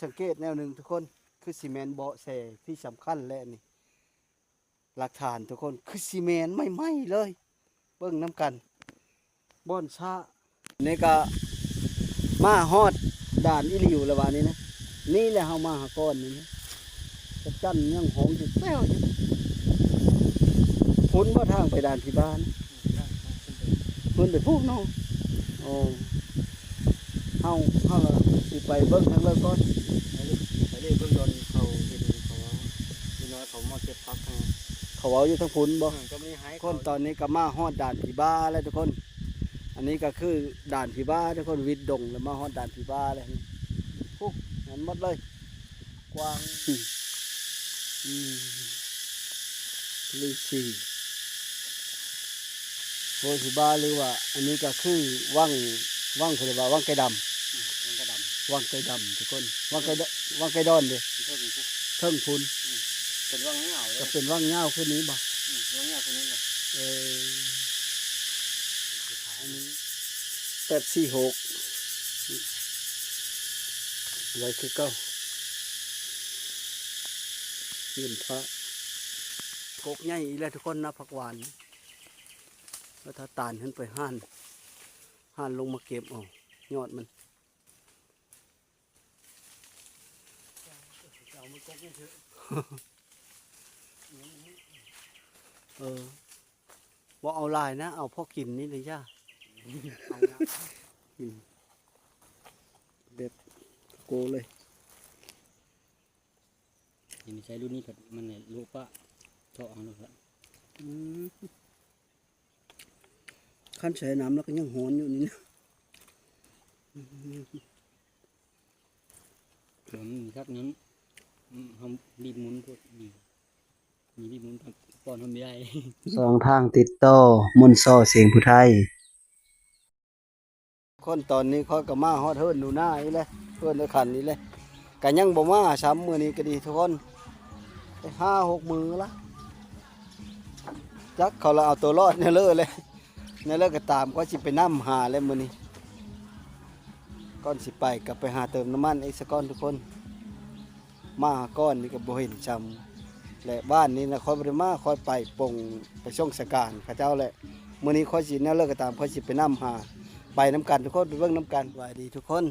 ສັງເກດແນວໜຶ່ງທຸກຄົນ ຄືຊິແມ່ນເບາະແສທີ່ສຳຄັນແຫຼະນີ້ ຫຼັກຖານທຸກຄົນ ຄືຊິແມ່ນໃໝ່ໆເລີຍ ເບິ່ງນຳກັນ ບ່ອນຊະ ນີ້ກະມາຮອດດ່ານອີ່ຫຼິວແລ້ວວະນີ້ນະ ນີ້ແຫຼະເຮົາມາຫາກ່ອນນີ້ນະ ກະຈັນຍັງຮ້ອງຢູ່ແປ້ວຢູ່ ພຸ້ນບໍ່ທາງໄປດ່ານຜີບ້ານ ເພິ່ນໄປພຸ້ນເນາະ ໂອ້ ເຮົາ ເຮົາລະຊິໄປເບິ່ງທາງເລີກກ່ອນ ໄປເລີຍ ໄປເລີຍ ເບິ່ງດອນເຂົາເຮັດ ເຂົາເວົ້າ ເດັກນ້ອຍເຂົາມາເກັບຜັກຫັ້ນ ເຂົາເວົ້າຢູ່ທາງພຸ້ນບໍ່? ເອີ ກໍມີໃຫ້ ຄົນຕອນນີ້ກໍມາຮອດດ່ານຜີບ້າແລ້ວທຸກຄົນ ອັນນີ້ກໍຄືດ່ານຜີບ້າທຸກຄົນ ວິດດົງແລ້ວມາຮອດດ່ານຜີບ້າແລ້ວ ໂອ້ ແມ່ນໝົດເລີຍ ກວ້າງ ອືມ ລືຊີ ໂພສີບາ ຫຼືວ່າ ອັນນີ້ກໍຄືວັງ ວັງ ເພິ່ນວ່າວັງໄກ່ດຳ ອືມ ວັງໄກ່ດຳ ວັງໄກ່ດຳທຸກຄົນ ວັງໄກ່ດ- ວັງໄກ່ດອນເດ້ ເທິງພຸ້ນ ເທິງພຸ້ນ ອືມ ເປັນວັງຍາວເດ້ ກໍເປັນວັງຍາວຄືນີ້ບໍ່? ອືມ ວັງຍາວຄືນີ້ແຫຼະ ເອີ ອັນນີ້ ແປດສີ່ຫົກ ໄວ້ຄືເກົ່າ ເງິນພະ ກົກໃຫຍ່ອີກແລ້ວທຸກຄົນນະ ຜັກຫວານ ແລ້ວຖ້າຕານຂຶ້ນໄປຫັ້ນ ຫັ້ນລົງມາເກັບເອົາຍອດມັນ ເອົາມາກົກນີ້ເຖາະ ເອີ ບໍ່ເອົາຫຼາຍນະ ເອົາພໍກິນນີ້ນະຢ່າ ເອົານະ ກິນແບບໂກເລີຍ ນີ້ໃຊ້ລຸ້ນນີ້ກໍມັນໂລະປະເທາະເອົາໂລດລະ ອືມ ຄັນໃສ່ນ້ຳແລ້ວກໍຍັງຮ້ອນຢູ່ນີ້ນະ ເອີ ມັນມີຄັກນັ້ນ ເຮົາບີບໝູນໂພດ ບີບໝູນປ້ອນເຮົາບໍ່ໄດ້ ສອງທາງຕິດຕໍ່ ມົນຊໍ ເສງຜູ້ໄທ ຄົນຕອນນີ້ຂ້ອຍກໍມາຮອດເຮືອນໜູນານີ້ແຫຼະ ເຮືອນໄອ້ຂັນນີ້ແຫຼະ ກໍຍັງບໍ່ມາຊ້ຳ ມື້ນີ້ກໍດີທຸກຄົນ ໄດ້ຫ້າຫົກມື້ລະ ຈັກເຂົາລະເອົາຕົວລອດແນວເລີແຫຼະ ແນວເລີກໍຕາມ ຂ້ອຍຊິໄປນຳຫາແຫຼະມື້ນີ້ ກ່ອນຊິໄປກໍໄປຫາເຕີມນ້ຳມັນອີກສາກ່ອນທຸກຄົນ. ມາຫາກ່ອນນີ້ກໍບໍ່ເຫັນຊ່ຳ ແລະ ບ້ານນີ້ນະ ຂ້ອຍບໍ່ໄດ້ມາ ຂ້ອຍໄປປົງ ໄປສົ່ງສະການເຂົາເຈົ້າແຫຼະ ມື້ນີ້ຂ້ອຍຊິແນວເລີກໍຕາມ ຂ້ອຍຊິໄປນຳຫາ ໄປນຳກັນທຸກຄົນ ໄປເບິ່ງນຳກັນ. ສະບາຍດີທຸກຄົນ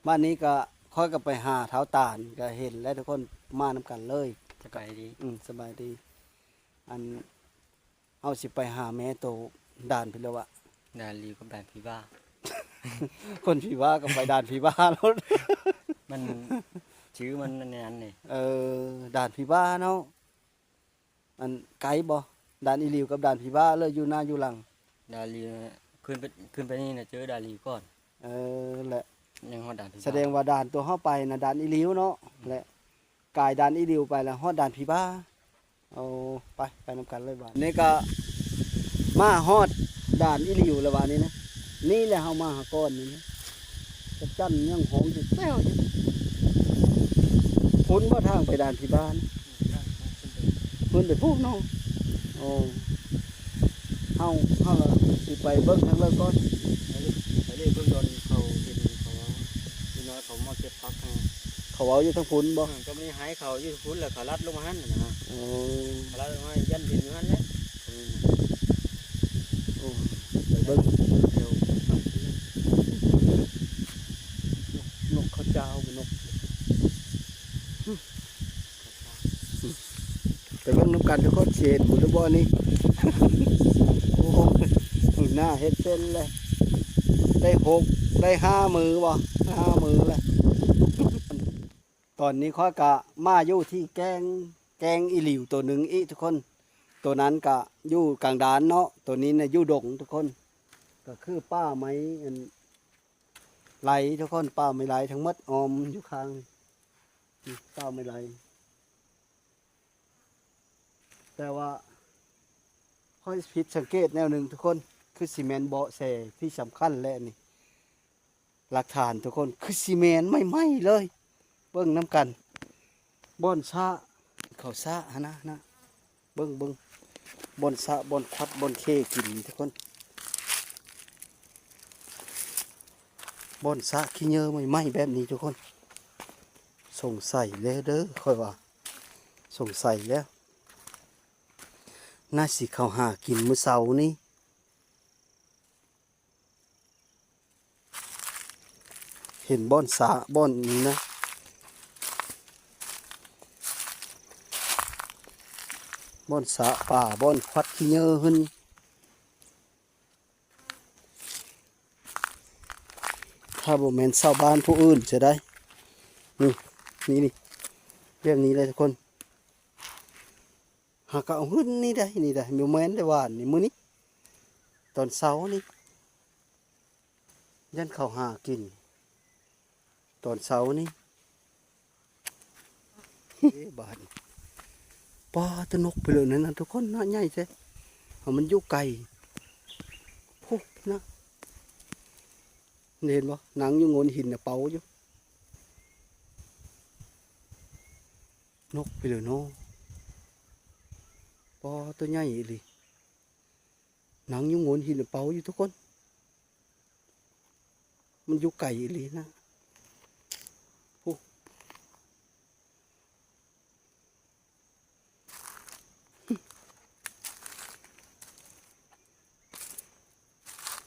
ບ້ານນີ້ກໍ ຂ້ອຍກໍໄປຫາທ້າວຕານ ກໍເຫັນແລ້ວທຸກຄົນ ມານຳກັນເລີຍ. ສະບາຍດີ. ອືມ ສະບາຍດີ. ອັນ ເຮົາຊິໄປຫາແມ່ໂຕດ່ານພີລະວະ ດ່ານລີກັບດ່ານຜີບ້າ ຄົນຜີບ້າກໍໄປດ່ານຜີບ້າໂລດ ມັນ ຊື່ມັນອັນນັ້ນນີ້ ເອີ ດ່ານຜີບ້າເນາະ ອັນ ໄກບໍ່ ດ່ານອີ່ຫຼິວກັບດ່ານຜີບ້າ ເລີຍຢູ່ໜ້າຢູ່ຫຼັງ ດ່ານລີ ຂຶ້ນໄປ ຂຶ້ນໄປນີ້ນະ ເຈີດ່ານລີກ່ອນ ເອີ ແລະ ຍັງຮອດດ່ານຜີບ້າ ສະແດງວ່າດ່ານຕົວເຮົາໄປນະ ດ່ານອີ່ຫຼິວເນາະ ແລະ ກາຍດ່ານອີ່ຫຼິວໄປແລ້ວຮອດດ່ານຜີບ້າ. ໂອ້ ໄປ ໄປນຳກັນເລີຍບາດນີ້ ນີ້ກໍມາຮອດດ່ານອີ່ຫຼິວແລ້ວບາດນີ້ນະ ນີ້ແຫຼະເຮົາມາຫາກ່ອນນີ້ນະ ກະຈັນຍັງຮ້ອງຢູ່ແປ້ວຢູ່ ພຸ້ນບໍ່ທາງໄປດ່ານຜີບ້ານ ພຸ້ນໄປພຸ້ນເນາະ ໂອ້ ເຮົາ ເຮົາລະຊິໄປເບິ່ງທາງເລີກກ່ອນ ໄປເລີຍ ໄປເລີຍ ເບິ່ງດອນເຂົາເຮັດ ເຂົາວ່າເດັກນ້ອຍເຂົາມາເກັບຜັກຫັ້ນ ເຂົາເວົ້າຢູ່ທາງພຸ້ນບໍ່? ເອີ ກໍມີໃຫ້ເຂົາຢູ່ພຸ້ນ ແລ້ວເຂົາລັດລົງມາຫັ້ນນະ ໂອ້ ເຂົາລັດລົງມາຢ້ານເຫັນຢູ່ຫັ້ນແຫຼະ ໂອ້ ໄປເບິ່ງ ນົກເຂົາຈ້າວ ນົກ ໄປເບິ່ງນຳກັນທຸກຄົນ ຊິເຫັນບໍ່ ຫຼືບໍ່ນີ້ ໂອ້ ໜ້າເຮັດເປັນເລີຍ ໄດ້ຫົກ ໄດ້ຫ້າມື້ບໍ່ ຫ້າມື້ແລ້ວ ຕອນນີ້ຂ້ອຍກະມາຢູ່ທີ່ແກ້ງ ແກ້ງອີ່ຫຼິວໂຕໜຶ່ງອີກທຸກຄົນ ໂຕນັ້ນກະຢູ່ກາງດານເນາະ ໂຕນີ້ນະຢູ່ດົງທຸກຄົນ ກະຄືປ່າໄມ້ອັນໄຫຼທຸກຄົນ ປ່າໄມ້ໄຫຼທັງໝົດ ອ້ອມຢູ່ຂ້າງ ນີ້ ປ່າໄມ້ໄຫຼ ແຕ່ວ່າຂ້ອຍຜິດສັງເກດແນວໜຶ່ງທຸກຄົນ ຄືຊິແມ່ນເບາະແສທີ່ສຳຄັນແຫຼະນີ້ ຫຼັກຖານທຸກຄົນ ຄືຊິແມ່ນໃໝ່ໆເລີຍ ເບິ່ງນຳກັນ ບ່ອນຊະ ເຂົາຊະຫັ້ນນະ ນະ ເບິ່ງ ເບິ່ງ ບ່ອນຊະ ບ່ອນຄວັດ ບ່ອນເຄກິນນີ້ທຸກຄົນ ບ່ອນຊະຂີ້ເຫຍື້ອໃໝ່ໆແບບນີ້ທຸກຄົນ ສົງໄສແລ້ວເດີ ຂ້ອຍວ່າ ສົງໄສແລ້ວ ໜ້າຊິເຂົ້າຫາກິນມື້ເຊົ້ານີ້. ເຫັນບ່ອນສະ ບ່ອນນີ້ນະ ບ່ອນສະປາ ບ່ອນຄວັດຂີ້ເຫຍື້ອຫັ້ນ. ຖ້າບໍ່ແມ່ນຊາວບ້ານຜູ້ອື່ນເສຍໃດ໋ ນີ້ ນີ້ ນີ້ ແບບນີ້ແຫຼະທຸກຄົນ. ຫາກະເອົາຂຶ້ນນີ້ໄດ໋ ນີ້ໄດ໋ ບໍ່ແມ່ນໄດ້ຫວານນີ້ ມື້ນີ້ ຕອນເຊົ້ານີ້ ຢ້ານເຂົາຫາກິນຕອນເຊົ້ານີ້. ເອີ ບາດນີ້ ປາ ແຕ່ນົກໄປເລີຍນັ້ນນະທຸກຄົນນະ ໃຫຍ່ແທ້. ເອົາ ມັນຢູ່ໄກພຸ້ນນະ ເຫັນບໍ່? ນັ່ງຢູ່ໂງ່ນຫີນນະ ເປົ່າຢູ່. ນົກໄປເລີຍເນາະ. ປາ ຕົວໃຫຍ່ອີ່ຫຼີ ນັ່ງຢູ່ໂງ່ນຫີນເປົ່າຢູ່ທຸກຄົນ. ມັນຢູ່ໄກອີ່ຫຼີນະ ໂອ້.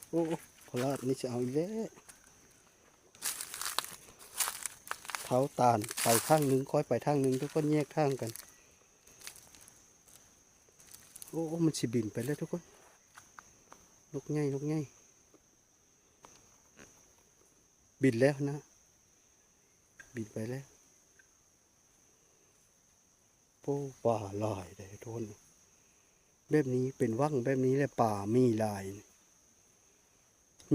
ໂອ້ ໂອ້ ພໍລາດນີ້ຊິເອົາອີກແລ້ວ. ເຖົ້າຕານໄປທາງໜຶ່ງ ຂ້ອຍໄປທາງໜຶ່ງ ທຸກຄົນແຍກທາງກັນ. ໂອ້ ໂອ້ ມັນຊິບິນໄປແລ້ວທຸກຄົນ. ນົກໃຫຍ່ ນົກໃຫຍ່ ບິນແລ້ວນະ ບິນໄປແລ້ວ. ໂອ້ ປາຫຼາຍເດ້ທຸກຄົນ. ແບບນີ້ເປັນວັງແບບນີ້ແຫຼະ ປາມີຫຼາຍ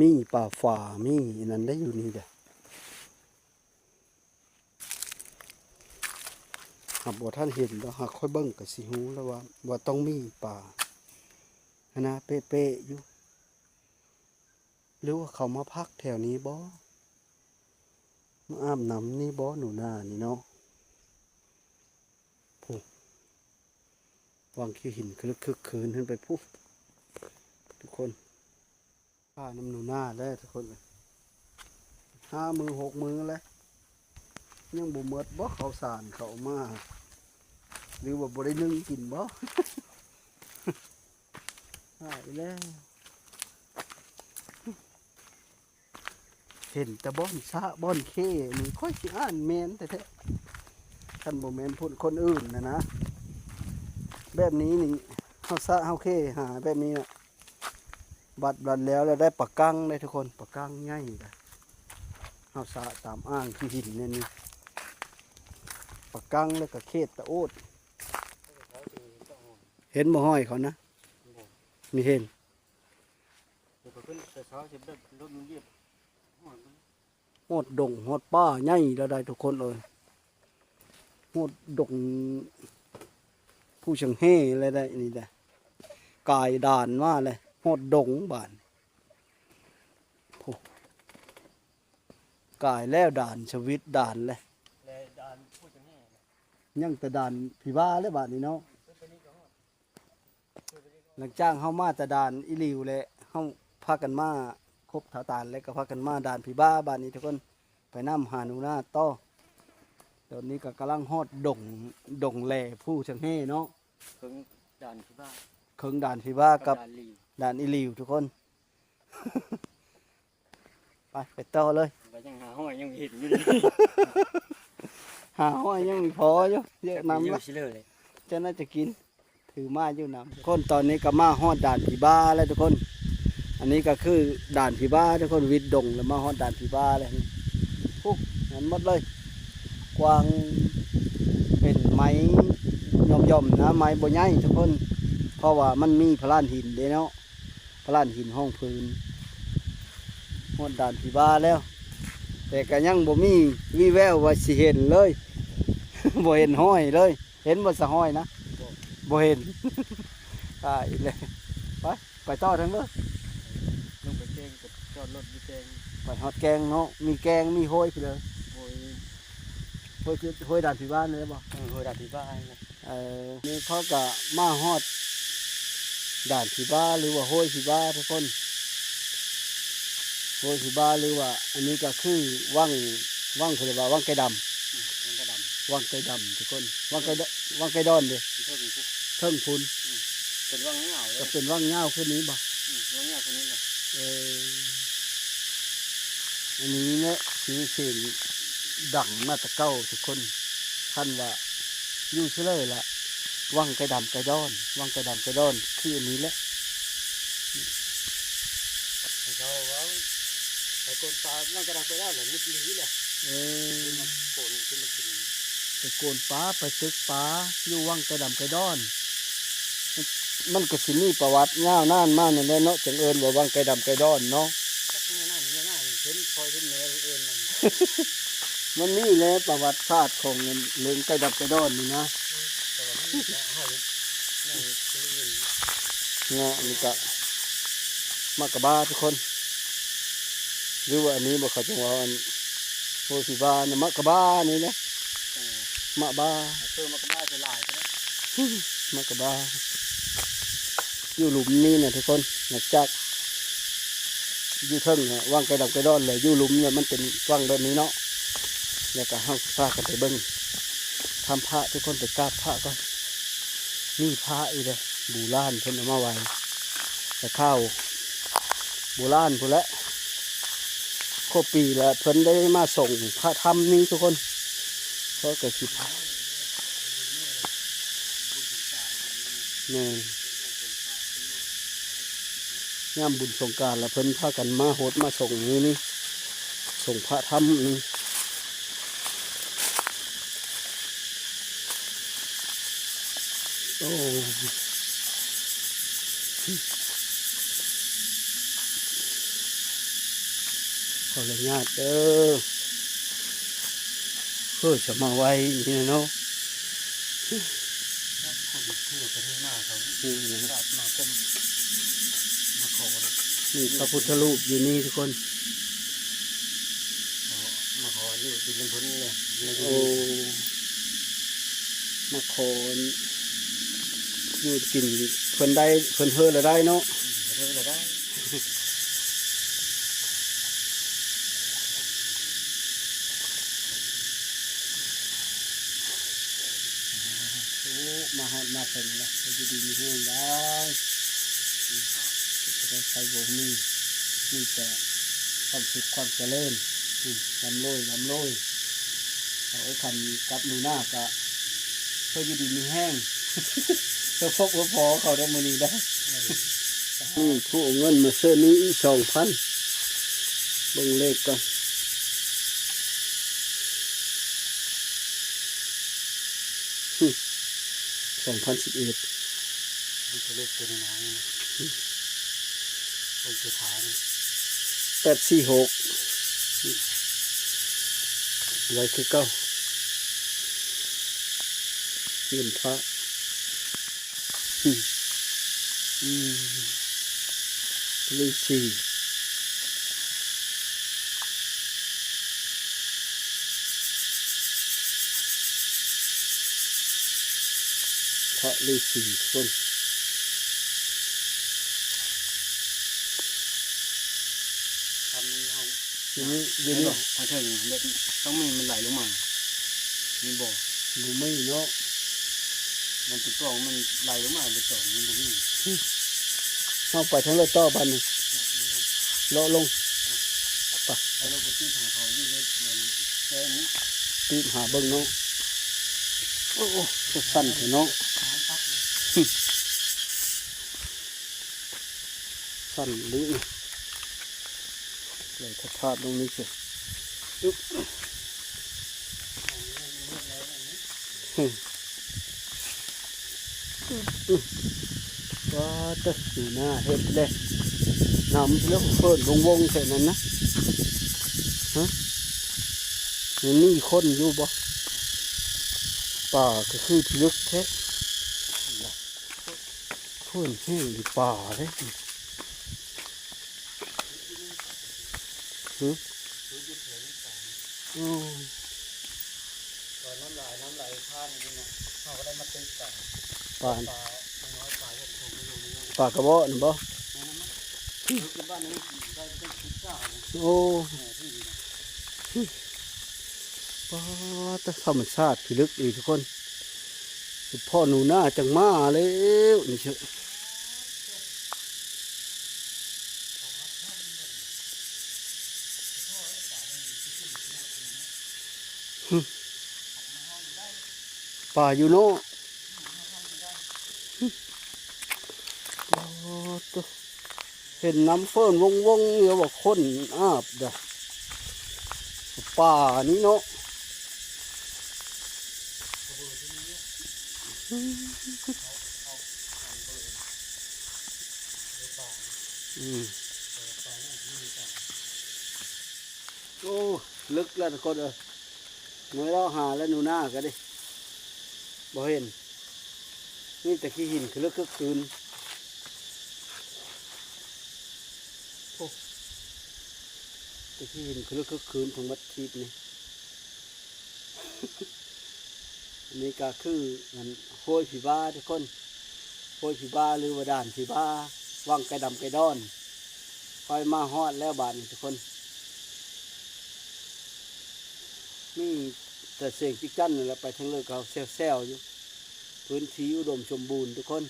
ມີປາຝາ ມີອັນນັ້ນໄດ້ຢູ່ນີ້ເດ້. ຫາກບໍ່ທັນເຫັນດອກ ຫາກຂ້ອຍເບິ່ງກໍຊິຮູ້ແລ້ວວ່າ ວ່າຕ້ອງມີປາຫັ້ນນະ ເປະໆຢູ່. ຫຼືວ່າເຂົາມາພັກແຖວນີ້ບໍ? ມາອາບນ້ຳນີ້ບໍ? ໜູນານີ້ເນາະ. ພຸ້ນ ວັງຂີ້ຫີນຄຶກໆຄືນຂຶ້ນໄປພຸ້ນ ທຸກຄົນ. ປານຳໜູນາແລ້ວທຸກຄົນເອີຍ ຫ້າມື້ຫົກມື້ແລ້ວ ຍັງບໍ່ໝົດບໍ ເຂົ້າສານເຂົ້າມາ ຫຼືວ່າບໍ່ໄດ້ໜຶ້ງກິນບໍ? ຕາຍແລ້ວ ເຫັນແຕ່ບ່ອນສະບ່ອນເຄນີ້ ຂ້ອຍຊິອ່ານແມ່ນແທ້ໆ ຄັນບໍ່ແມ່ນຜູ້ຄົນອື່ນນະນະ. ແບບນີ້ນີ້ ເຮົາສະເຮົາເຄຫາແບບນີ້ນະ ບັດ ບັດແລ້ວ ແລ້ວໄດ້ປາກັງເດ້ທຸກຄົນ ປາກັງໃຫຍ່ເດ້. ເຮົາສະຕາມອ່າງຂີ້ຫີນແນວນີ້ ປາກັງ ແລ້ວກໍເຂດຕະໂອດ. ເຫັນບໍ່ ຫ້ອຍເຂົານະ? ບໍ່ ມີເຫັນ. ຮອດດົງຮອດປ່າໃຫຍ່ແລ້ວໄດ໋ທຸກຄົນເອີຍ ຮອດດົງພູຊຽງແຮ່ແລ້ວໄດ໋ ນີ້ໄດ໋ ກາຍດ່ານມາແລ້ວ ຮອດດົງບາດ ໂອ້ ກາຍແລ້ວດ່ານສະວິດດ່ານແລ້ວ ຍັງແຕ່ດ່ານຜີບ້າແລ້ວບາດນີ້ເນາະ. ຫຼັງຈາກເຮົາມາແຕ່ດ່ານອີ່ຫຼີ້ແລ້ວ ເຮົາພາກັນມາຄົບທ້າວຕານ ແລ້ວກໍພາກັນມາດ່ານຜີບ້າ ບາດນີ້ທຸກຄົນ ໄປນຳຫາໜູນາຕໍ່. ຕອນນີ້ກໍກຳລັງຮອດດົງ ດົງແລພູຊຽງແຮ່ເນາະ ເຄິ່ງດ່ານຜີບ້າ ເຄິ່ງດ່ານຜີບ້າກັບດ່ານອີ່ຫຼີ້ ດ່ານອີ່ຫຼີ້ທຸກຄົນ. ໄປ ໄປຕໍ່ເລີຍ ວ່າຍັງຫາຫ້ອຍຍັງເຫັນຢູ່ ຫາຫ້ອຍຍັງມີພໍຢູ່ ເຍອະນຳ ເຈົ້າໜ້າຈະກິນ ຖືມາຢູ່ນຳ. ຄົນຕອນນີ້ກໍມາຮອດດ່ານຜີບ້າແລ້ວທຸກຄົນ ອັນນີ້ກໍຄືດ່ານຜີບ້າທຸກຄົນ ວິດດົງແລ້ວມາຮອດດ່ານຜີບ້າແລ້ວ. ໂອ້ ນັ້ນໝົດເລີຍ ກວ້າງເປັນໄມ້ຫຍ່ອມໆນະ ໄມ້ບໍ່ໃຫຍ່ທຸກຄົນ ເພາະວ່າມັນມີພະລານຫີນເດ້ເນາະ. ພະລານຫີນຮອງພື້ນ ຮອດດ່ານຜີບ້າແລ້ວ ແຕ່ກະຍັງບໍ່ມີວີ່ແວວວ່າຊິເຫັນເລີຍ ບໍ່ເຫັນຫ້ອຍເລີຍ. ເຫັນບໍ່ສະຫ້ອຍນະ? ບໍ່ ບໍ່ເຫັນ ຕາຍແລ້ວ. ໄປ ໄປຕໍ່ເທິງເດີ ລົງໄປແກ້ງ ຈອດລົດຢູ່ແກ້ງ ໄປຮອດແກ້ງເນາະ ມີແກ້ງມີຫ້ວຍພຸ້ນເດີ ຫ້ວຍ ຫ້ວຍ ຫ້ວຍດ່ານຜີບ້ານີ້ແຫຼະບໍ? ເອີ ຫ້ວຍດ່ານຜີບ້ານີ້ແຫຼະ. ເອີ ນີ້ເຂົາກະມາຮອດດ່ານຜີບ້າ ຫຼືວ່າຫ້ວຍຜີບ້າທຸກຄົນ ຫ້ວຍຜີບ້າ ຫຼືວ່າອັນນີ້ກະຄືວັງ ວັງ ເຂົາເອີ້ນວ່າວັງໄກ່ດຳ ອືມ ວັງໄກ່ດຳ ວັງໄກ່ດຳທຸກຄົນ ວັງໄກ່ດ- ວັງໄກ່ດອນເດ້ ເທິງພຸ້ນ ເທິງພຸ້ນ ອືມ ເປັນວັງຍາວເດ້ ກໍເປັນວັງຍາວຄືນີ້ບໍ່? ອືມ ວັງຍາວຄືນີ້ແຫຼະ ເອີ ອັນນີ້ແຫຼະຊື່ສຽງດັງມາແຕ່ເກົ່າທຸກຄົນ ຄັນວ່າຢູ່ຊະເລີຍລະ ວັງໄກ່ດຳໄກ່ດອນ ວັງໄກ່ດຳໄກ່ດອນ ຄືອັນນີ້ແຫຼະ ເຂົາເວົ້າ ໄປກົນປາ ມັນກະດັງໄປແລ້ວແຫຼະ ມິດລີແຫຼະ ເອີ ຂຶ້ນມາໂກນ ຂຶ້ນມາກິນ ໄປໂກນປາ ໄປຕຶກປາ ຢູ່ວັງໄກ່ດຳໄກ່ດອນ ມັນ ມັນກະຊິມີປະຫວັດຍາວນານມານັ້ນແຫຼະເນາະ ຈຶ່ງເອີ້ນວ່າວັງໄກ່ດຳໄກ່ດອນເນາະ ຈັກຍາວນານ ຍາວນານ ເຫັນພໍ່ເຫັນແມ່ເພິ່ນເອີ້ນນັ້ນ ມັນມີແຫຼະປະຫວັດສາດຂອງເລື່ອງໄກ່ດຳໄກ່ດອນນີ້ນະ ເອີ ແຕ່ວ່າມີແຫຼະ ເຮົາຍັງຊິໄດ້ຍິນ ເນາະ ນີ້ກະ ໝາກກະບ້າທຸກຄົນ ຫຼືວ່າອັນນີ້ບໍ່ ເຂົາຈັ່ງວ່າອັນ ໂພສີບ້ານະ ໝາກກະບ້ານີ້ແຫຼະ ເອີ ໝາກບ້າ ເອີ ໝາກກະບ້າຈະຫຼາຍເດ້ ໝາກກະບ້າ ຢູ່ລຸ່ມນີ້ນະທຸກຄົນ ຫຼັງຈາກຢູ່ເທິງວັງໄກ່ດຳໄກ່ດອນ ແລ້ວຢູ່ລຸ່ມແລ້ວມັນເປັນວັງແບບນີ້ເນາະ ແລ້ວກະເຮົາພາກັນໄປເບິ່ງ ທຳພະ ທຸກຄົນໄປກາບພະກ່ອນ ມີພະອີກເດ້ ບູຮານເພິ່ນເອົາມາໄວ້ ແຕ່ຄາວໂບລານພຸ້ນແຫຼະ ຄົບປີລະເພິ່ນໄດ້ມາສົ່ງພະທຳນີ້ທຸກຄົນ ເພິ່ນກະຊິ ແມ່ນ ຍາມບຸນສົງການລະເພິ່ນພາກັນມາຫົດມາສົ່ງນີ້ ນີ້ ສົ່ງພະທຳນີ້ ໂອ້ ຂໍອະນຸຍາດເດີ ເອີ ຈະມາໄວນີ້ນະເນາະ ຄົນເທື່ອໄປເທື່ອມາເຂົາ ນີ້ນະ ມາຄົມ ມາຂໍນະ ນີ້ພະພຸດທະຮູບຢູ່ນີ້ທຸກຄົນ ມາຂໍຢູ່ກິນນຳເພິ່ນແຫຼະ ໂອ້ ມາຂໍຢູ່ກິນ ເພິ່ນໄດ້ ເພິ່ນເຮີລະໄດ້ເນາະ ເຮີລະໄດ້ ໂອ້ ມາຮອດມາເຖິງລະ ໃຫ້ຢູ່ດີມີແຮງໄດ້ ຈະໄດ້ໃຊ້ບໍ່ມີ ມີແຕ່ຄວາມສຸກຄວາມຈະເລີນ ອືມ ລ່ຳລວຍ ລ່ຳລວຍ ເອົາໄວ້ຄັນກັບມື້ໜ້າກະ ເພື່ອຢູ່ດີມີແຮງ ເພື່ອພົບເພື່ອພໍເຂົາໄດ້ມື້ນີ້ໄດ້ ນີ້ຜູ້ເອົາເງິນມາເຊີນນີ້ອີກສອງພັນ ເບິ່ງເລກກ່ອນ ສອງພັນສິບເອັດ ມັນຕົວເລກຕົວນ້ອຍໆ ອືມ ເບິ່ງຕົວທ້າຍມັນ ແປດສີ່ຫົກ ໄວ້ຄືເກົ່າ ເງິນພະ ອືມ ອືມ ເລກສີ່ ພະລືສີເພິ່ນ ທຳເຮົາ ຢູ່ນີ້ ຢູ່ນີ້ ທາງເທິງແບບຕ້ອງມີມັນໄຫຼລົງມາ ມີບໍ່? ບໍ່ມີເນາະ ມັນເປັນປ່ອງ ມັນໄຫຼລົງມາເປັນປ່ອງ ມັນບໍ່ມີ ເຮົາໄປທາງໃດຕໍ່ບາດນີ້ ເລາະລົງ ໄປ ໄປລົງໄປຕີບຫາເຂົາຢູ່ໃນແຈ້ງນີ້ ຕີບຫາເບິ່ງເນາະ ໂອ້ ໂອ້ ຄືສັ້ນແທ້ເນາະ ຫາງຕັດເລີຍ ສັ້ນອີ່ຫຼີ ໄຫຼພາດໆລົງນີ້ຊິ ອຶບ ອືມ ອືມ ວ່າແຕ່ຢູ່ໜ້າເຮັດເດ້ ນ້ຳເລິກເຟີນວົງໆແທ້ນັ້ນນະ ຮະ ມັນມີຄົນຢູ່ບໍ່? ປ່າກໍຄືພິລຶກແທ້ ເພິ່ນແຫ້ງຢູ່ປ່າເດ້ ຫື ອືມ ຕອນນ້ຳຫຼາຍ ນ້ຳໄຫຼຜ່ານນີ້ນະ ເຮົາກໍໄດ້ມາຕຶກກັນ ປານ ປານ້ອຍ ປາເຮັດຖົງຢູ່ນີ້ ປາກະເບາະນັ້ນບໍ່? ແມ່ນນະ ມັນຖືກເປັນບ້ານນີ້ໄດ້ເປັນສິບເຈົ້າ ໂອ້ ແມ່ນທີ່ນີ້ນະ ປາດ ທຳມະຊາດພິລຶກອີກທຸກຄົນ. ພໍ່ໜູນາຈັ່ງມາແລ້ວນີ້ເຊີ. ປາຢູ່ເນາະ. ໂອ້ໂຕ ເຫັນນ້ຳເຟີນວົງໆ ຢູ່ວ່າຄົນອາບດາ ປານີ້ເນາະ. ອືມ ໂອ້ ເລິກແລ້ວທຸກຄົນເອີຍ. ເມື່ອເລາະຫາແລ້ວ ໜູນາກໍເດ້ ບໍ່ເຫັນ ມີແຕ່ຂີ້ຫີນຄືລຶກຄືຄືນ. ໂອ້ ແຕ່ຂີ້ຫີນຄືລຶກຄືຄືນທັງໝົດທີບນີ້. ອັນນີ້ກໍຄືອັນຫ້ວຍຜີບ້າທຸກຄົນ, ຫ້ວຍຜີບ້າ ຫຼືວ່າດ່ານຜີບ້າ ວັງໄກ່ດຳໄກ່ດອນ. ຂ້ອຍມາຮອດແລ້ວບາດນີ້ທຸກຄົນ, ມີແຕ່ສຽງຈິກຈັນນີ້ແຫຼະ. ໄປທາງເລີກກໍແຊວໆຢູ່. ພື້ນທີ່ອຸດົມສົມບູນທຸກຄົນ,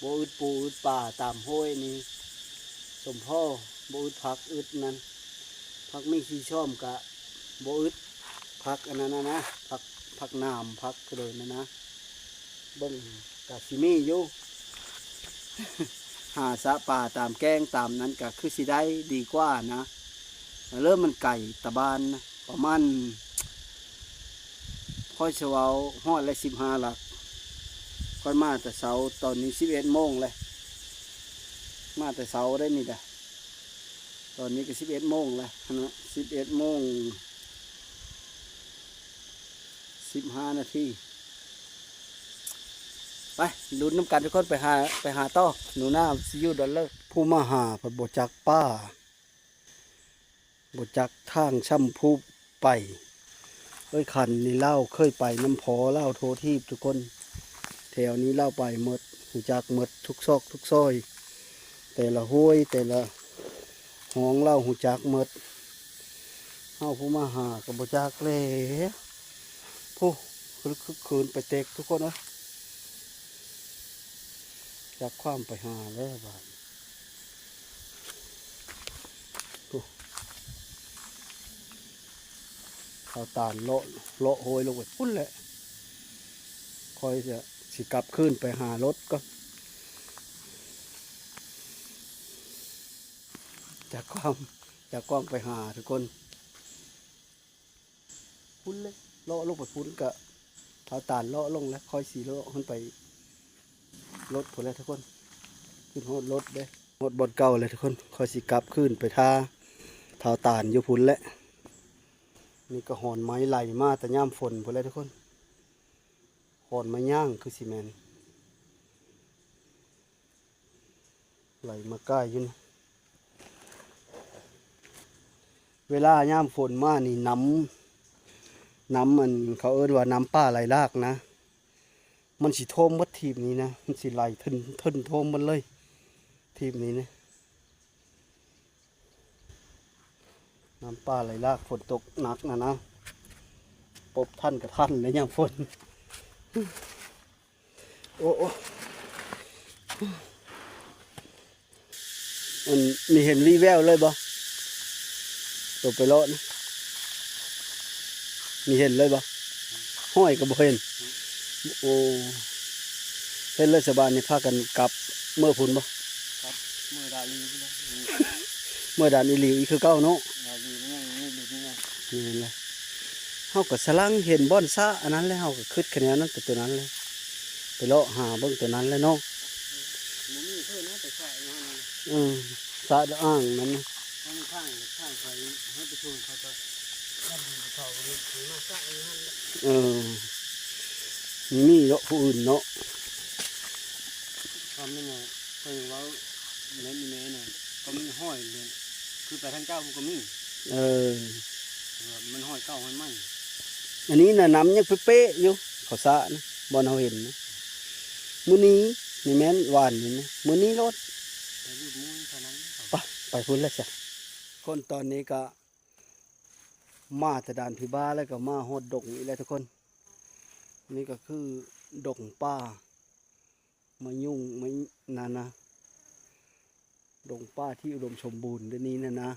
ບໍ່ອຶດປູອຶດປາຕາມຫ້ວຍນີ້ ສົມພໍ, ບໍ່ອຶດຜັກອຶດນັ້ນ. ຜັກມີຊີຊອມກະບໍ່ອຶດ, ຜັກອັນນັ້ນນະ ຜັກ ຜັກໜາມ ຜັກເລີນນັ້ນນະ. ເບິ່ງກະຊິມີຢູ່ ຫາສະປາຕາມແກ້ງຕາມນັ້ນກະຄືຊິໄດ້ດີກວ່ານະ. ແລ້ວມັນໄກຕາບ້ານນະ ປະມານ ຂ້ອຍຊິເວົ້າຮອດແລ້ວ ສິບຫ້າຫຼັກ. ຂ້ອຍມາແຕ່ເຊົ້າ, ຕອນນີ້ສິບເອັດໂມງແລ້ວ. ມາແຕ່ເຊົ້າໄດ໋ນີ້ດາ. ຕອນນີ້ກໍສິບເອັດໂມງແລ້ວນະ, ສິບເອັດໂມງສິບຫ້ານາທີ. ໄປລຸ້ນນຳກັນທຸກຄົນ, ໄປຫາ ໄປຫາຕໍ່. ໜູນາຊິຢູ່ດອນເລີ. ຜູ້ມາຫາພັດບໍ່ຈັກປ່າ ບໍ່ຈັກທາງຊ້ຳຜູ້ໄປ. ເອີຍ ຄັນນີ້ລາວເຄີຍໄປນຳພໍ່ລາວທົ່ວທີບທຸກຄົນ. ແຖວນີ້ລາວໄປໝົດ, ຮູ້ຈັກໝົດທຸກຊອກທຸກຊອຍ, ແຕ່ລະຫ້ວຍ ແຕ່ລະຮ່ອງລາວຮູ້ຈັກໝົດ. ເຮົາຜູ້ມາຫາກໍບໍ່ຈັກແລ້ວ. ຜູ້ ຄຶກຄຶນໄປເຕັກທຸກຄົນເອີຍ. ຈັກຄວາມໄປຫາແລ້ວບາດ ໂອ້ ເຂົາຕານເລາະ ເລາະໂຮຍລົງໄປພຸ້ນແຫຼະ. ຂ້ອຍຈະ ຊິກັບຄືນໄປຫາລົດກ່ອນ. ຈາກກອງ ຈາກກອງໄປຫາທຸກຄົນ. ພຸ້ນເລີຍ ເລາະລົງໄປພຸ້ນກະ ທ້າວຕານເລາະລົງແລ້ວ ຂ້ອຍຊິເລາະຂຶ້ນໄປລົດພຸ້ນແຫຼະທຸກຄົນ. ຂຶ້ນຮອດລົດເດ້ ຮອດບ່ອນເກົ່າແລ້ວທຸກຄົນ. ຂ້ອຍຊິກັບຄືນໄປຖ້າທ້າວຕານຢູ່ພຸ້ນແຫຼະ. ນີ້ກໍຮອນໄມ້ໄຫຼມາແຕ່ຍາມຝົນພຸ້ນແຫຼະທຸກຄົນ. ຮອນໄມ້ຍ່າງຄືຊິແມ່ນ. ໄຫຼມາກາຍຢູ່ນີ້. ເວລາຍາມຝົນມານີ້ ນ້ຳ ນ້ຳ ອັນ ເຂົາເອີ້ນວ່ານ້ຳປ່າໄຫຼຫຼາກນະ ມັນຊິຖ້ວມໝົດທີບນີ້ນະ. ມັນຊິໄຫຼເທິ່ນ ເທິ່ນຖ້ວມໝົດເລີຍທີບນີ້ນະ. ນ້ຳປ່າໄຫຼຫຼາກ ຝົນຕົກໜັກນະນະ. ປົບທັນກໍທັນແລ້ວຍາມຝົນ. ໂອ້ ໂອ້ ອັນ ມີເຫັນວີແວວເລີຍບໍ່? ໂຕໄປເລາະນະ ມີເຫັນເລີຍບໍ່? ຫ້ອຍກໍບໍ່ເຫັນ. ໂອ້ ເຫັນແລ້ວສະບາຍນີ້ ພາກັນກັບເມືອພຸ້ນບໍ່? ກັບເມືອດານອີຫຼີພຸ້ນແຫຼະ. ເມືອດານອີຫຼີອີກຄືເກົ່າເນາະ. ດານອີຫຼີມັນຍັງມີຢູ່ນີ້ນະ. ແມ່ນແຫຼະ. ເຮົາກໍສະຫຼັງເຫັນບ່ອນສະອັນນັ້ນແຫຼະ, ເຮົາກໍຄຶດຄະແນວນັ້ນໄປໂຕນັ້ນແຫຼະ, ໄປເລາະຫາເບິ່ງໂຕນັ້ນແຫຼະເນາະ. ບໍ່ມີເພິ່ນນະ ໄປສະຢູ່ຫັ້ນນະ. ເອີ ສະດອກອ່າງນັ້ນນະ. ທາງ ທາງໄປໃຫ້ໄປຊົນເຂົາກໍ ເອີ ມີເນາະ ຜູ້ອື່ນເນາະ. ຄຳນີ້ນະ ເພິ່ນເວົ້າແມ່ນອີແມ່ນະ ກໍມີຫ້ອຍເລີຍ ຄືໄປທາງເຈົ້າພຸ້ນກໍມີ. ເອີ ແຕ່ວ່າມັນຫ້ອຍເກົ່າຫ້ອຍໃໝ່. ອັນນີ້ນະ ນ້ຳຍັງເປະໆຢູ່ ເຂົາສະນະ ບ່ອນເຮົາເຫັນນະ. ມື້ນີ້ນີ້ແມ່ນວານນີ້ນະ ມື້ນີ້ໂລດ. ໄປ ໄປພຸ້ນແລ້ວຊະ. ຄົນຕອນນີ້ກະ ມາແຕ່ດ່ານຜີບາແລ້ວກໍມາຮອດດົງອີກແລ້ວທຸກຄົນ. ນີ້ກໍຄືດົງປ່າ ມາຫຍຸ້ງມານັ້ນນະ ດົງປ່າທີ່ອຸດົມສົມບູນເດນີ້ນະນະ.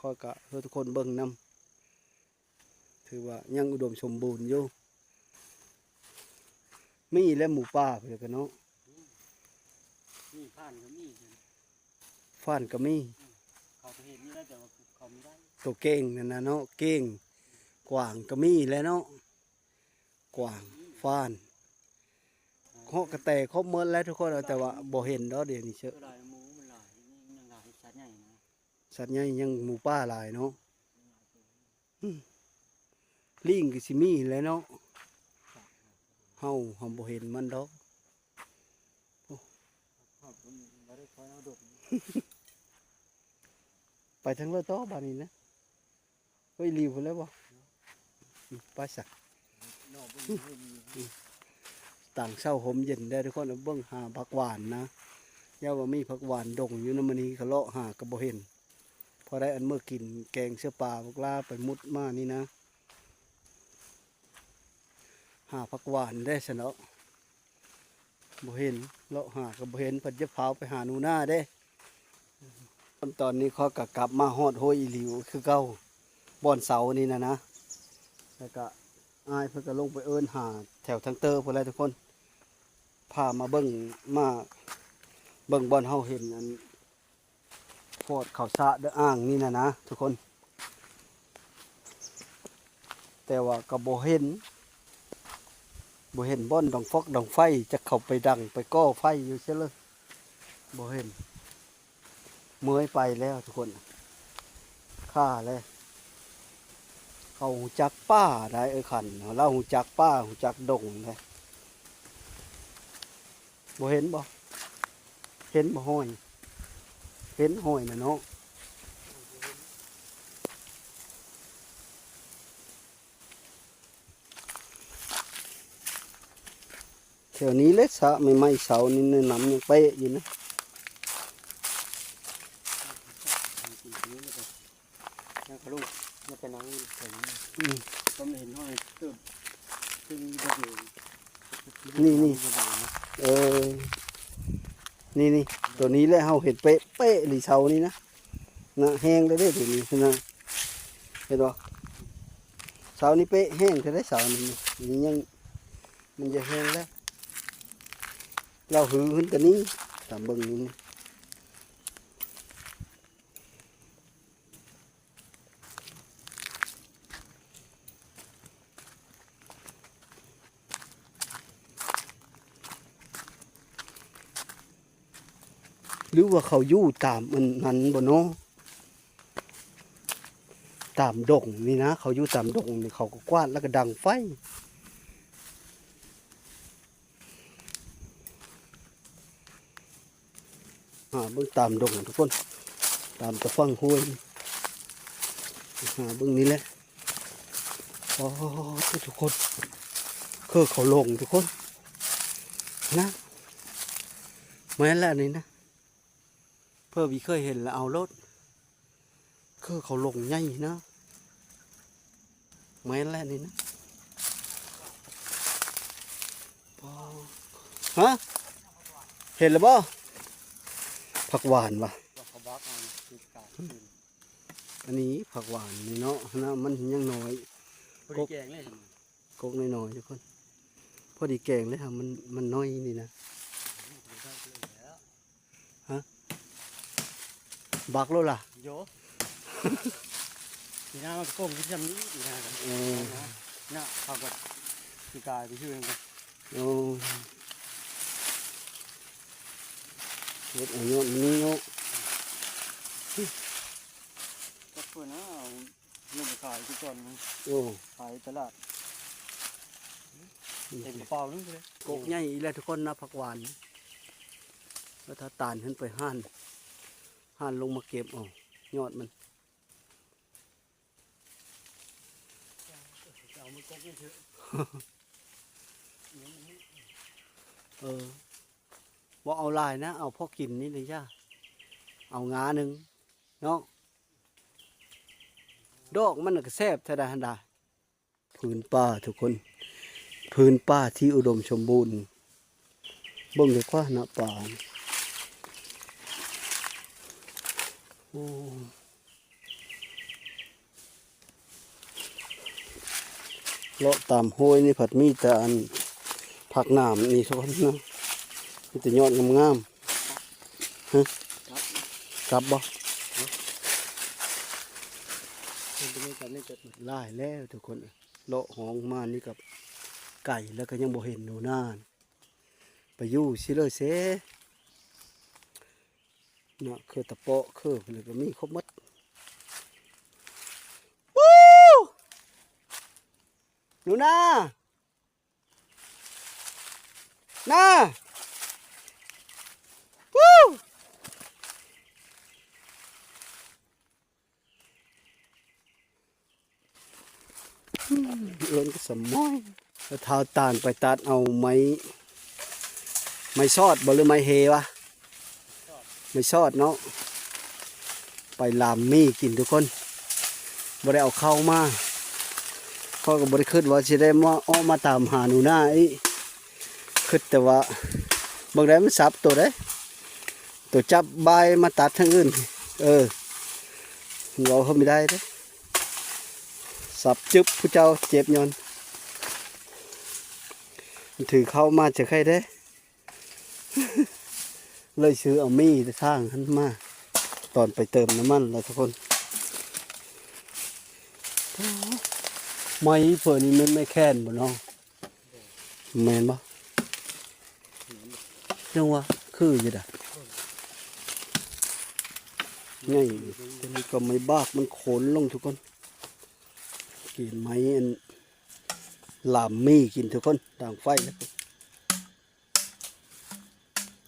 ຂ້ອຍກະໃຫ້ທຸກຄົນເບິ່ງນຳ ຖືວ່າຍັງອຸດົມສົມບູນຢູ່. ມີແລ້ວໝູປ່າພຸ້ນແຫຼະເນາະ. ມີ ມີ ຟານກໍມີ ຟານກໍມີ. ເຂົາກໍເຫັນຢູ່ແລ້ວ ແຕ່ວ່າເຂົາບໍ່ໄດ້ ໂຕເກັ່ງນັ້ນນະເນາະ ເກັ່ງ ກວາງກໍມີແຫຼະເນາະ ກວາງ ຟານ ເຄາະກະແຕຄົບໝົດແລ້ວທຸກຄົນ ແຕ່ວ່າບໍ່ເຫັນດອກດຽວນີ້ເຊີ. ຫຼາຍ ໝູມັນຫຼາຍ ຍັງຫຼາຍ ສັດໃຫຍ່ນະ ສັດໃຫຍ່ຍັງ ໝູປ່າຫຼາຍເນາະ. ອືມ ລີງກໍຊິມີແຫຼະເນາະ ເຮົາຫາບໍ່ເຫັນມັນດອກ. ໂອ້ ໄປທາງເລີດຕໍ່ບາດນີ້ນະ. ເຮີ້ຍ ຫຼີ້ນພຸ້ນແລ້ວບໍ່? ອືມ ໄປຊະ. ຕາງເຊົ້າຮົ່ມເຢັນເດີທຸກຄົນ. ເບິ່ງຫາຜັກຫວານນະ ຢ້ານວ່າມີຜັກຫວານດົງຢູ່ນຳ ມື້ນີ້ກໍເລາະຫາກໍບໍ່ເຫັນ. ພໍໄດ້ອັນມື້ກິນແກງເສືອປາ ພວກລາໄປມຸດມານີ້ນະ ຫາຜັກຫວານເດ້ຊັ້ນເນາະ. ບໍ່ເຫັນ ເລາະຫາກໍບໍ່ເຫັນ ເພິ່ນຈະພາໄປຫາໜູນາເດ້. ຕອນນີ້ຂ້ອຍກໍກັບມາຮອດຫ້ວຍອີ່ຫຼີຄືເກົ່າ ບ່ອນເສົານີ້ນະນະ. ແລ້ວກໍອ້າຍເພິ່ນກໍລົງໄປເອີ້ນຫາແຖວທາງເຕີພຸ້ນແຫຼະທຸກຄົນ. ພາມາເບິ່ງ ມາເບິ່ງບ່ອນເຮົາເຫັນອັນ ຟອດເຂົ້າສະເດີອ່າງນີ້ນະນະທຸກຄົນ. ແຕ່ວ່າກໍບໍ່ເຫັນ ບໍ່ເຫັນບ່ອນດັງຟອກດັງໄຟ ຈັກເຂົາໄປດັງໄປກໍ່ໄຟຢູ່ໃສເລີຍ ບໍ່ເຫັນ. ເມື່ອຍໄປແລ້ວທຸກຄົນ ຂ້າແລ້ວ. ເຂົາຮູ້ຈັກປ່າໄດ໋ ເອີ ຄັນ ລາວຮູ້ຈັກປ່າ ຮູ້ຈັກດົງໄດ໋. ບໍ່ເຫັນບໍ່? ເຫັນບໍ່? ຫ້ອຍ ເຫັນຫ້ອຍນະເນາະ. ແຖວນີ້ແຫຼະ ສະໃໝ່ໆ ເສົານີ້ນະ ນ້ຳຍັງເປະຢູ່ນະ. ຍັງກະລຸກ ຍັງໄປນັ່ງຢູ່ແຖວນີ້. ອືມ ກໍເຫັນຫ້ອຍເກີບ ເຊິ່ງຢູ່ບໍ່ເດີ. ນີ້ໆ ເອີ ນີ້ໆ ໂຕນີ້ແຫຼະ ເຮົາເຫັນເປະໆ ເລີຍເສົານີ້ນະ ນະ ແຫ້ງແລ້ວເດ້ໂຕນີ້ນະ. ເຫັນບໍ່? ເສົານີ້ເປະແຫ້ງແທ້ເດ້ ເສົານີ້ ນີ້ຍັງ ມັນຈະແຫ້ງແລ້ວ. ລາວຮືຂຶ້ນແຕ່ນີ້ ຕາມເບິ່ງນີ້. ຫຼືວ່າເຂົາຢູ່ຕາມອັນນັ້ນບໍ່ເນາະ? ຕາມດົງນີ້ນະ ເຂົາຢູ່ຕາມດົງນີ້ ເຂົາກໍກວາດແລ້ວກໍດັງໄຟ. ຫາເບິ່ງຕາມດົງທຸກຄົນ ຕາມຕະຝັ່ງຫ້ວຍ ຫາເບິ່ງນີ້ແຫຼະ. ອໍ ທຸກຄົນ ຄືເຂົາຫຼົງທຸກຄົນນະ ແມ່ນແລ້ວນີ້ນະ. ເພິ່ນບໍ່ເຄີຍເຫັນລະເອົາໂລດ ຄືເຂົາຫຼົງໃຫຍ່ນະ. ແມ່ນແຫຼະນີ້ນະ. ຮະ ເຫັນແລ້ວບໍ່? ຜັກຫວານຫວາ? ອັນນີ້ຜັກຫວານນີ້ເນາະ ນະ ມັນຍັງນ້ອຍ ພໍດີແກງເລີຍ ກົກນ້ອຍໆ ທຸກຄົນ ພໍດີແກງເລີຍ ມັນ ມັນນ້ອຍນີ້ນະ. ຮະ ບັກໂລດລະ ໂຍ ປີໜ້າມັນກໍກົງຄືຊ່ຳນີ້ປີໜ້າ. ເອີ ນະ ເຂົາກໍຊິກາຍໄປຊື່ນັ້ນ. ໂອ້ ເຮັດເອົາຍອດນີ້ເນາະ ຈັກເພິ່ນນະເອົາ ລົງໄປຂາຍຄືກ່ອນ. ໂອ້ ຂາຍຕະຫຼາດ ເຕັມກະເປົາໜຶ່ງເລີຍ. ກົກໃຫຍ່ອີກແລ້ວທຸກຄົນນະ ຜັກຫວານ ແລ້ວຖ້າຕານຂຶ້ນໄປຮ້ານ ຮ້ານລົງມາເກັບເອົາຍອດມັນ. ເອົາມາກົກນີ້ເຖາະ ເອີ ບໍ່ເອົາຫຼາຍນະ ເອົາພໍກິນນີ້ນະ ຢ່າເອົາງາໜຶ່ງເນາະ. ດອກມັນກໍແຊບເທົ່າໃດຫັ້ນດາ. ພື້ນປ່າທຸກຄົນ ພື້ນປ່າທີ່ອຸດົມສົມບູນ. ເບິ່ງເດີກວ່ານະ ປ່າ ໂອ້ ເລາະຕາມຫ້ວຍນີ້ພັດມີແຕ່ອັນຜັກໜາມນີ້ທຸກຄົນເນາະ ມີແຕ່ຍອດງາມໆ. ຮະ ກັບບໍ່? ຫຼາຍແລ້ວທຸກຄົນ ເລາະຫ້ອງມານີ້ກໍໄກແລ້ວ ກໍຍັງບໍ່ເຫັນໜູນາ ໄປຢູ່ຊິເລີຍເຊ ເນາະ. ເຄືຕະເປາະ ເຄືເພິ່ນກໍມີຄົບໝົດ. ປູ! ໜູນາ! ນາ! ປູ! ເອີ້ນກໍສະໝອຍ ແລ້ວທ້າວຕານໄປຕັດເອົາໄມ້ ໄມ້ຊອດບໍ່ ຫຼືໄມ້ເຮວະ? ໄມ້ຊອດເນາະ ໄປລາມໝີ່ກິນທຸກຄົນ ບໍ່ໄດ້ເອົາເຂົ້າມາ. ຂ້ອຍກໍບໍ່ໄດ້ຄິດວ່າຊິໄດ້ມາ ອອກມາຕາມຫາໜູນາອີກ ຄິດແຕ່ວ່າ ເບິ່ງໄດ້ມັນສັບໂຕໃດ ໂຕຈັບບາຍມາຕັດທາງອື່ນ. ເອີ ເວົ້າເຮົາບໍ່ໄດ້ເດ້ ສັບຈຶບ ຜູ້ເຈົ້າເຈັບຍ້ອນ ມັນຖືເຂົ້າມາຈະໄຄເດ້. ເລີຍຊື້ເອົາໝີ່ທາງຫັ້ນມາ ຕອນໄປເຕີມນ້ຳມັນລະທຸກຄົນ. ໄມ້ເພິ່ນນີ້ແມ່ນໄມ້ແຄນບໍ່ເນາະ? ແມ່ນບໍ່? ຈັ່ງວ່າຄືຢູ່ດາ ໃຫຍ່. ຕົວນີ້ກໍໄມ້ບາກ ມັນໂຄນລົງທຸກຄົນ. ກິນໄມ້ອັນ ລາມໝີ່ກິນທຸກຄົນ ດັງໄຟແລ້ວ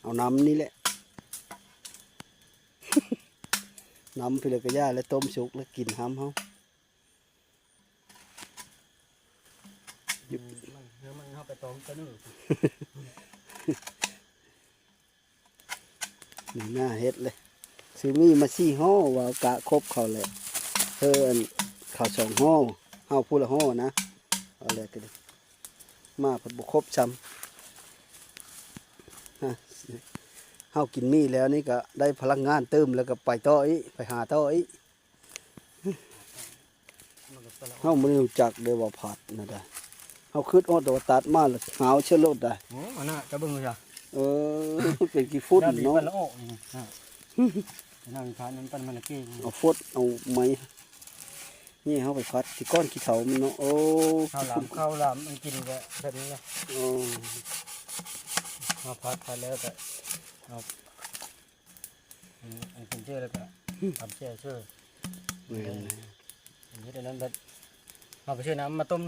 ເອົານ້ຳນີ້ແຫຼະ ນ້ຳພີ້ແລ້ວກໍຢ່າ ແລ້ວຕົ້ມສຸກແລ້ວກິນຫ້ຳເຮົາ. ອືມ ມັນ ມັນເຮົາໄປຕ້ອມຕະໜຶ່ງ. ນີ້ໜ້າເຮັດເລີຍ ຊື້ໝີ່ມາສີ່ຫໍ່ ວ່າກະຄົບເຂົາແຫຼະ ເອີ ອັນ ເຂົາສອງຫໍ່ ເຮົາຜູ້ລະຫໍ່ນະ ເອົາແຫຼະກໍດີ ມາພັດບໍ່ຄົບຊ້ຳ. ຮະ ເຮົາກິນໝີ່ແລ້ວນີ້ກໍໄດ້ພະລັງງານຕື່ມ ແລ້ວກໍໄປຕໍ່ອີກ ໄປຫາຕໍ່ອີກ. ເຮົາບໍ່ໄດ້ຮູ້ຈັກເດ້ວ່າຜັດນະດາ ເຮົາຄິດຮອດແຕ່ວ່າຕັດມາແລ້ວຫາວເຊີໂລດໄດ໋. ໂອ້ ອັນນັ້ນຈະເບິ່ງຊະ ເອີ ເປັນຂີ້ຝຸ່ນເນາະ ນັ້ນມີພັນລະອອກນີ້ນະ ນັ້ນມີພັນນັ້ນປັນມັນລະເກງ ເອົາຟົດເອົາໄມ້ ນີ້ເຮົາໄປຜັດທີ່ກ້ອນຂີ້ເຖົ້າມັນເນາະ. ໂອ້ ເຂົ້າຫຼາມ ເຂົ້າຫຼາມມັນກິນແບບ ແບບນີ້ນະ. ໂອ້ ເຮົາຜັດ ຜັດແລ້ວກໍເອົາ ອັນ ອັນກິນເຈ້ແລ້ວກະ ອືມ ຕຳແຈ່ເຊີ. ແມ່ນ ເຮັດອັນນັ້ນແບບ ເຮົາໄປຊື້ນ້ຳມາຕົ້ມ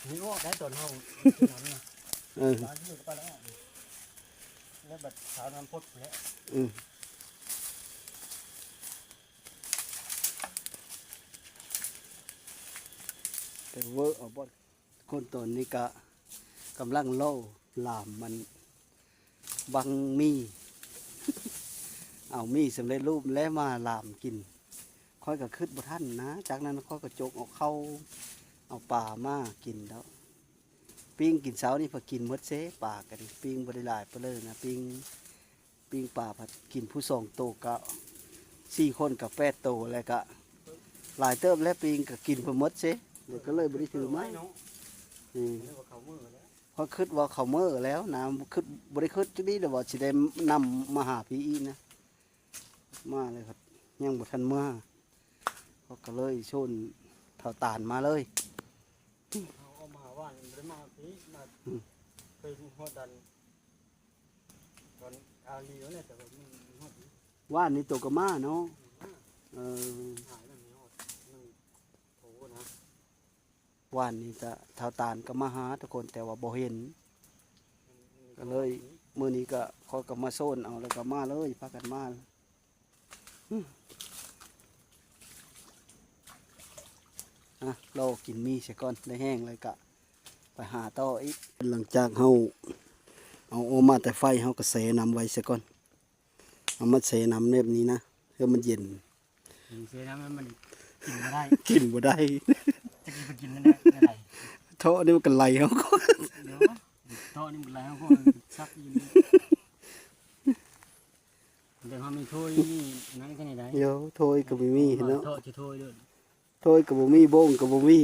ນີ້ອອກໄດ້ຕອນເຮົາຊື້ນ້ຳນະ. ເອີ ບາດນີ້ກໍໄປແລ້ວອອກ ແລ້ວບັດເຊົ້ານ້ຳພົດແລ້ວ. ອືມ ໄປເວີເອົາບ່ອນ ຄົນຕອນນີ້ກະກຳລັງລໍລາມມັນບັງໝີ່ ເອົາໝີ່ສຳເລັດຮູບແລ້ວມາລາມກິນ. ຂ້ອຍກະຄຶດບໍ່ທັນນະ ຈາກນັ້ນຂ້ອຍກະຈົກເອົາເຂົ້າເອົາປາມາກິນແລ້ວ. ປີ້ງກິນເຊົ້ານີ້ ພາກິນໝົດເຊ ປາກະດີ ປີ້ງບໍ່ໄດ້ຫຼາຍປານໃດນະ ປີ້ງ ປີ້ງປາພັດກິນຜູ້ສອງໂຕກະ ສີ່ຄົນກະແປດໂຕ ແລ້ວກະຫຼາຍເຕີບແລ້ວ ປີ້ງກະກິນເພິ່ນໝົດເຊ ແລ້ວກະເລີຍບໍ່ໄດ້ຖືມາ. ອືມ ຂ້ອຍຄຶດວ່າເຂົາເມີແລ້ວນະ ຄຶດ ບໍ່ໄດ້ຄຶດຈັກດີ້ເລີຍວ່າຊິໄດ້ນຳມາຫາພີ້ອີກນະ. ມາເລີຍຄັບ ຍັງບໍ່ທັນມາ ເຂົາກະເລີຍຊົນທ້າວຕານມາເລີຍ. ເຮົາອອກມາຫາຫວານ ບໍ່ໄດ້ມາພີ້ ມາ ອືມ ເຄີຍຮອດດັນ ຕອນທາງນີ້ແຫຼະ ແຕ່ວ່າມັນຮອດ ຫວານນີ້ໂຕກະມາເນາະ. ອືມ ເອີ ຫາຍແລ້ວ ມັນຮອດ ມັນໂທນະ. ຫວານນີ້ກະທ້າວຕານກະມາຫາທຸກຄົນ ແຕ່ວ່າບໍ່ເຫັນ ມັນ ມັນກະເລີຍ ມື້ນີ້ກະ ຂ້ອຍກະມາໂຊນເອົາ ແລ້ວກະມາເລີຍ ພາກັນມາ. ອືມ ອ່ະ ລໍກິນໝີ່ຊະກ່ອນ ໄດ້ແຫ້ງແລ້ວກະໄປຫາຕໍ່ອີກ. ຫຼັງຈາກເຮົາເອົາອອກມາແຕ່ໄຟ ເຮົາກະແຊ່ນ້ຳໄວ້ຊະກ່ອນ ເອົາມາແຊ່ນ້ຳແບບນີ້ນະ ເພື່ອມັນເຢັນ. ອືມ ແຊ່ນ້ຳໃຫ້ມັນ ກິນບໍ່ໄດ້ ກິນບໍ່ໄດ້ ຈັກຊິໄປກິນແນວໃດ ເທາະນີ້ມັນກໍໄຫຼເຮົາກ່ອນ ເອີ ເທາະນີ້ມັນໄຫຼເຮົາກ່ອນ ຊັກຢູ່ນີ້ ແຕ່ເຮົາມີຖ້ວຍມີນັ້ນກໍໄດ້ ໂຢ ຖ້ວຍກໍບໍ່ມີເນາະ ເທາະຊິຖ້ວຍເດີ ຖ້ວຍກໍບໍ່ມີ ໂບງກໍບໍ່ມີ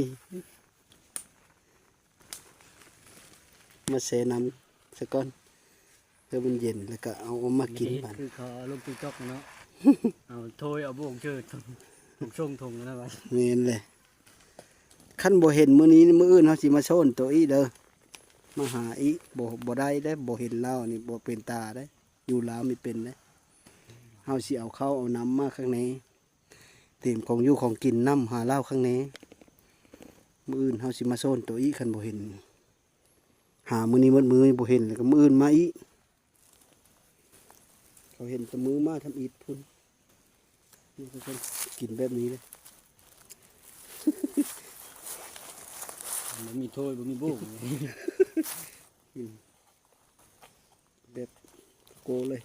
ມາແຊ່ນ້ຳຊະກ່ອນ ເພື່ອມັນເຢັນ ແລ້ວກໍເອົາອອກມາກິນບັດ ຄືເຂົາເອົາລົງຕິກຕັອກເນາະ ເອົາຖ້ວຍເອົາໂບງເຈີ ຖົງຊົງຖົງນັ້ນນະ ແມ່ນແຫຼະ ຄັນບໍ່ເຫັນມື້ນີ້ ມື້ອື່ນເຮົາຊິມາໂຊນໂຕອີກເດີ ມາຫາອີກ ບໍ່ ບໍ່ໄດ້ເດ້ ບໍ່ເຫັນລາວນີ້ບໍ່ເປັນຕາເດ້ ຢູ່ລາວມີເປັນເດ້ ເຮົາຊິເອົາເຂົ້າເອົານ້ຳມາຄັກແນ່ ຕຽມຂອງຢູ່ຂອງກິນນຳ ຫາລາວຄັກແນ່ ມື້ອື່ນເຮົາຊິມາໂຊນໂຕອີກ ຄັນບໍ່ເຫັນ ຫາມື້ນີ້ໝົດມື້ບໍ່ເຫັນ ແລ້ວກໍມື້ອື່ນມາອີກ ເຂົາເຫັນແຕ່ມື້ມາທຳອິດພຸ້ນ ນີ້ເພິ່ນກິນແບບນີ້ເດ້ ບໍ່ມີຖ້ວຍ ບໍ່ມີໂບງ ກິນແບບໂກເລີຍ.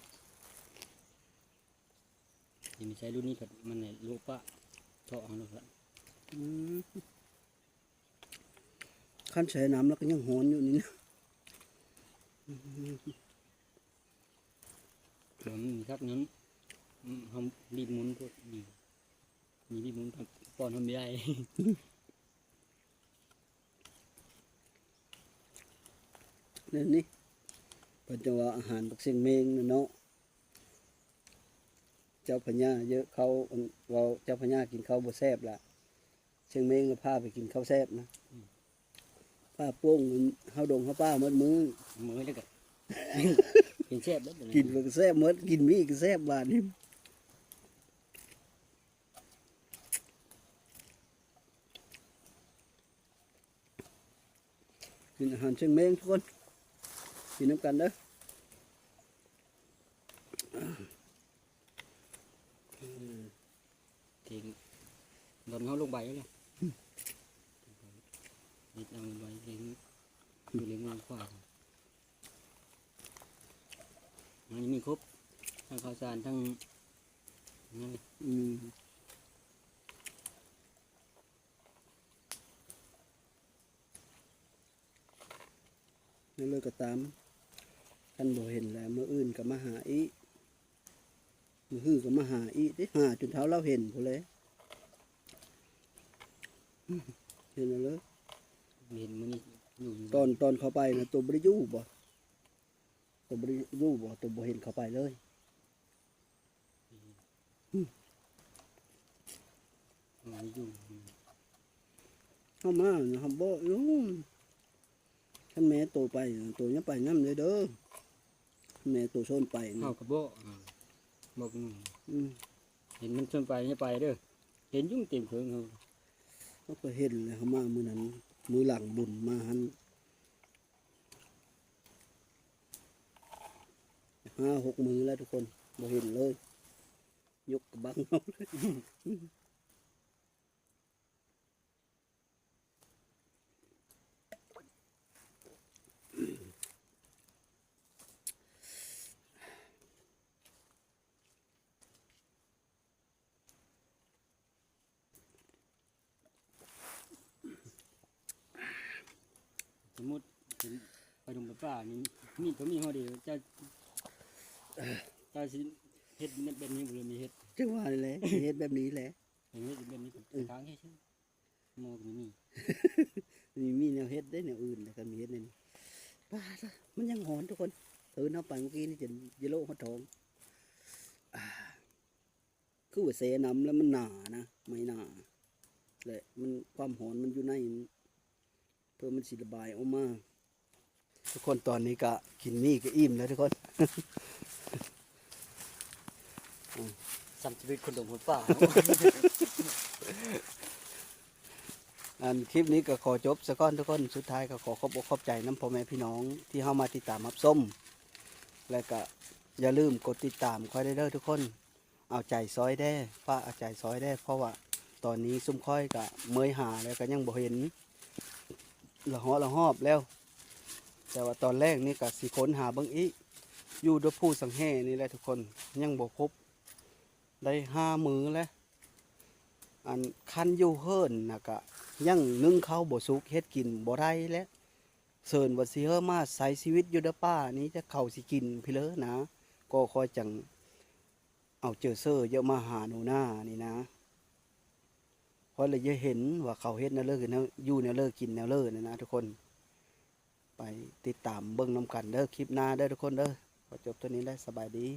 ນີ້ໃຊ້ລຸ້ນນີ້ພັດມັນໂລະປະເທາະເຮົາໂລດ ອືມ ຄັນໃສ່ນ້ຳແລ້ວກໍຍັງຮ້ອນຢູ່ນີ້ນະ ອືມ ມັນມີຄັກນັ້ນ ອືມ ເຮົາບີບໝູນໂພດ ບີບ ມີບີບໝູນ ປ້ອນເຮົາບໍ່ໄດ້. ແນວນີ້ ເພິ່ນຈະວ່າອາຫານບັກເສັງເມງນະເນາະ ເຈົ້າພະຍາເຢີເຂົ້າ ເວົ້າເຈົ້າພະຍາກິນເຂົ້າບໍ່ແຊບລະ ເສັງເມງລະພາໄປກິນເຂົ້າແຊບນະ ອືມ ພາໂປ່ງເຮົາດົງເຮົາປ່າໝົດມື້ ມື້ແລ້ວກໍກິນແຊບເບິດ ກິນກໍແຊບໝົດ ກິນມີກໍແຊບບາດນີ້. ກິນອາຫານເສັງເມງທຸກຄົນ ກິນນຳກັນເດີ ເອີ ເສັງ ດອນເຮົາລົງໄປແລ້ວ ເຮັດເອົາໄວ້ເສັງ ຢູ່ເລັງວາງຂວາ ມັນມີຄົບ ທັງເຂົ້າສານ ທັງນັ້ນ ອືມ. ແນວໃດກໍຕາມ ຄັນບໍ່ເຫັນແລ້ວ ມື້ອື່ນກໍມາຫາອີກ ມື້ຮືກໍມາຫາອີກເດ້ ຫາຈົນເທົ່າລາວເຫັນພຸ້ນແຫຼະ ເຫັນແລ້ວເລີຍ ເຫັນມື້ນີ້ຢູ່ ຕອນ ຕອນເຂົ້າໄປນະ ໂຕບໍ່ໄດ້ຢູ່ບໍ່? ໂຕບໍ່ໄດ້ຢູ່ບໍ່? ໂຕບໍ່ເຫັນເຂົ້າໄປເລີຍ? ອືມ ເຮົາມານະ ເຮົາບອກຢູ່ ຄັນແມ່ໂຕໄປ ໂຕຢ່າໄປນຳເດີ ເດີ ແມ່ໂຕໂຊນໄປນະ ເຮົາກໍບອກ ບອກ ອືມ ເຫັນມັນໂຊນໄປ ຢ່າໄປເດີ ເຫັນຢູ່ເຕັມເຄິ່ງເຮົາ ເຮົາກໍເຫັນແລ້ວ ເຮົາມາມື້ນັ້ນ ມື້ຫຼັງບຸນມາຫັ້ນ ຫ້າຫົກມື້ແລ້ວທຸກຄົນ ບໍ່ເຫັນເລີຍ ຍົກກະບັງເອົາເລີຍ ສົມມຸດເປັນໄປດົງໄປປ່ານີ້ ມີດກໍມີຫົວດຽວ ເຈົ້າ ເຈົ້າຊິເຮັດແບບນີ້ບໍ່ ຫຼືມີເຮັດ? ຈັ່ງວ່າແຫຼະ ເຮັດແບບນີ້ແຫຼະ ເຮັດແບບນີ້ ເອີ ທາງເຮັດ ໝໍ້ກໍມີ ມີ ມີແນວເຮັດເດ້ ແນວອື່ນ ແລ້ວກໍມີເຮັດແນວນີ້ ປາດ ມັນຍັງຮ້ອນທຸກຄົນ ຕື່ນເຮົາໄປມື້ກີ້ນີ້ ຈົນຢາໂລະຮອດທ້ອງ ອາ ຄືວ່າແຊ່ນ້ຳແລ້ວມັນໜານະ ໄມ້ໜາ ແລະມັນ ຄວາມຮ້ອນມັນຢູ່ໃນ ເພື່ອມັນຊິລະບາຍອອກມາ ທຸກຄົນ ຕອນນີ້ກະກິນໝີ່ກະອີ່ມແລ້ວທຸກຄົນ ອືມ ຊ່ຳຊີວິດຄົນດົງຄົນປ່າເນາະ ອັນຄລິບນີ້ກໍຂໍຈົບສາກ່ອນທຸກຄົນ ສຸດທ້າຍກໍຂໍຂອບອົກຂອບໃຈນຳພໍ່ແມ່ພີ່ນ້ອງທີ່ເຮົາມາຕິດຕາມຮັບຊົມ ແລະກະຢ່າລືມກົດຕິດຕາມຂ້ອຍແດ່ເດີທຸກຄົນ ເອົາໃຈຊ່ອຍແດ່ ຝາກເອົາໃຈຊ່ອຍແດ່ ເພາະວ່າຕອນນີ້ຊຸມຂ້ອຍກະເມີຍຫາແລ້ວກະຍັງບໍ່ເຫັນ ລະເຫາະລະຫອບແລ້ວ ແຕ່ວ່າຕອນແລງນີ້ກະຊິຄົ້ນຫາເບິ່ງອີກ ຢູ່ດອກພູສັງແຫນີ້ແຫຼະທຸກຄົນ ຍັງບໍ່ພົບ ໄດ້ຫ້າມື້ແລ້ວ ອັນຄັນຢູ່ເຮືອນນະກະຍັງໜຶ້ງເຂົ້າບໍ່ສຸກ ເຮັດກິນບໍ່ໄດ້ແຫຼະ. ເຊີນວ່າຊິເຮີມາໃຊ້ຊີວິດຢູ່ໃນປ່ານີ້ ຈັກເຂົາຊິກິນພີ້ເລີນະ. ກໍຂ້ອຍຈັ່ງເອົາເຈີເຊີເຢີມາຫາໜູນານີ້ນະ. ຂ້ອຍລະຢາກເຫັນວ່າເຂົາເຮັດແນວເລີ ຢູ່ແນວເລີ ກິນແນວເລີນັ້ນນະທຸກຄົນ. ໄປຕິດຕາມເບິ່ງນຳກັນເດີ ຄລິບໜ້າເດີທຸກຄົນເດີ. ຂໍຈົບເທົ່ານີ້ແຫຼະ ສະບາຍດີ.